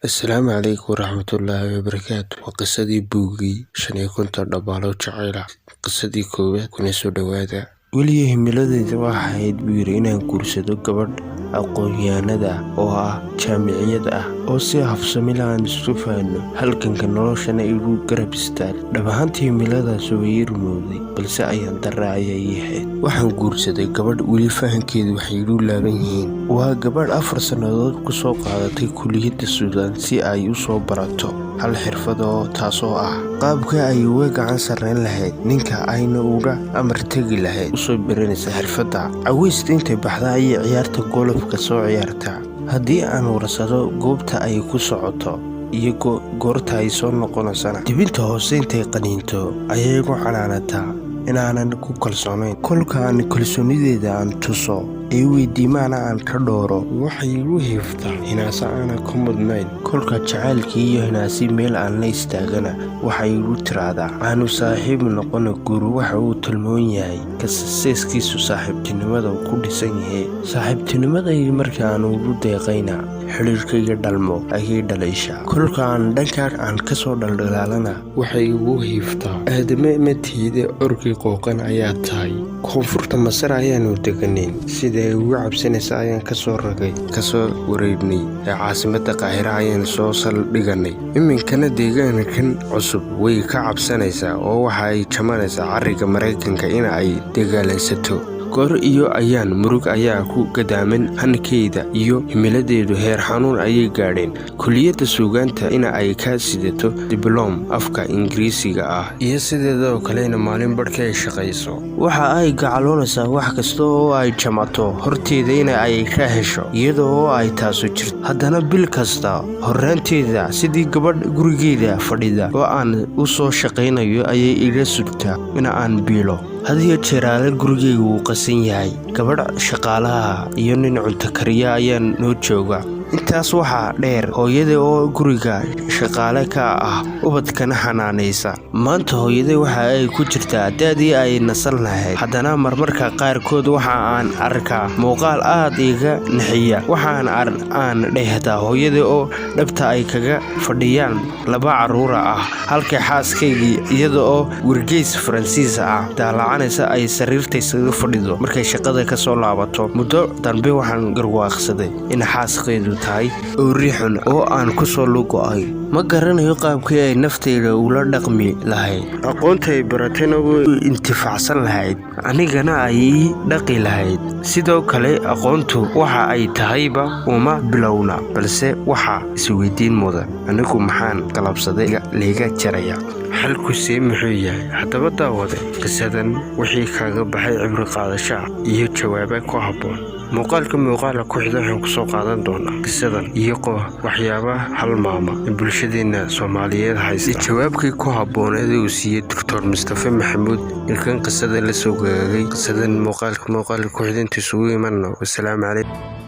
Asalaamu calaykum waraxmatullaahi wabarakaatu. Waa qisadii buuggii 55 Dhabaalo Jacayl ah, qisadii koowaad. Kuna soo dhowaada. Weligay himiladayda waxay ahayd, buu yidhi, inaan guursado gabadh aqoonyahanad ah oo ah jaamiciyad ah oo si habsami leh aan isu fahanno, halganka noloshana igu garab istaag. Dhab ahaantii himiladaasi way ii rumowday, balse ayaan darra ayay ii ahayd. Waxaan guursaday gabadh weli fahankeedu waxay igu laaban yihiin. Waa gabadh 4 sannadood ku soo qaadatay kulliyadda Suudaan si ay u soo barato hal xirfad oo taasoo ah qaabka ay uga gacan sarrayn lahayd ninka ayna uga amar tegi lahayd. Usoo baranaysa xirfadda, caweysta intay baxda ayay ciyaarta golofka soo ciyaartaa. Haddii aan warsado goobta ay ku socoto iyo goorta ay soo noqonaysana, dibinta hoose intay qaniinto ayay igu canaanataa inaanan ku kalsoonayn. Kolka aan kalsoonideeda aan tuso ee weydiimaana aan ka dhooro, waxay igu hiiftaa hinaase aanan ku mudnayn. Kolka jacaylkii iyo hinaasi meel aan la istaagana, waxay igu tiraahdaa, "Aanu saaxiib noqono. Guur waxa uu tilmoon yahay kaseeskiisu saaxiibtinimada uu ku dhisan yahay." Saaxiibtinimadaydi marka aan ugu deeqayna, xidhiirkayga dhalmo ayay dhalayshaa. Kolka aan dhankaa aan kasoo dhaldhalaalana, waxay igu hiiftaa, "Aadame matiide, orgii qooqan ayaa tahay." Koonfurta Masar ayaanu deganayn. Sida ay uga cabsanaysa ayaan kasoo ragay, kasoo wareegnay ee caasimadda Qaahira ayaan soo saldhiganay. Iminkana deegaankan cusub way ka cabsanaysaa oo waxa ay jamanaysaa carriga Maraykanka in ay dagaalansato. Goor iyo ayaan murug ayaa ku gadaaman. Hankeeda iyo himiladeedu heer xanuun ayay gaadheen. Kulliyadda suugaanta in ay ka sidato dibloom afka Ingiriisiga ah iyo sideedoo kalena maalin badhka ay shaqayso. Waxa ay gacaloonaysaa wax kasta oo ay jamato horteeda in ay ka hesho. Iyadoo oo ay taasu jirto, haddana bil kasta horraanteeda, sidii gabadh gurigeeda fadhida oo aan u soo shaqaynayo, ayay iga sugtaa in aan biilo. Hadiyo jeeraale gurigayga wuu qasan yahay. Gabadh shaqaalaha iyo nin cunto kariya ayaa noo jooga. Intaas waxaa dheer hooyada oo guriga shaqaale ka ah, ubadkana xanaanaysa. Maanta hooyada waxa ay ku jirtaa da'dii ay nasan lahayd. Haddana marmarka qaarkood waxa aan arkaa muuqaal aad iga naxiya. Waxaan aan dhehdaa hooyada oo dhabta ay kaga fadhiyaan laba carruura ah, halka xaaskaygii iyada oo wargeys Faransiis ah daalacanaysa ay sariirta isaga fadhido markay shaqada ka soo laabato. Muddo dambe waxaan garwaaqsaday in xaaskaydu tahay oori xun oo aan kusoo lugo'ay. Ma garanayo qaabkii ay naftayda ula dhaqmi lahayd, aqoonta ay baratayna u intifaacsan lahayd, anigana ay ii dhaqi lahayd. Sidoo kale aqoontu waxa ay tahayba uma bilowna, balse waxaa isweydiin mudan, anigu maxaan galabsaday layga jaraya? Xalkusee muxuu yahay? Haddaba daawade, qisadan wixii kaaga baxay cibri qaadashaa iyo jawaaba ku habboon. Muuqaalka muuqaala ku xida waxaan kusoo qaadan doonaa qisadan iyo waxyaabaha halmaama ee bulshadeena Soomaaliyeed haysta, jawaabkii ku habbooneed uu siiyey Doctor Mustafe Maxamuud ninkan qisada la soo gagaagay. Qisadan muuqaalka muuqaalka ku xida inta isugu imanno, wasalaamu calaykum.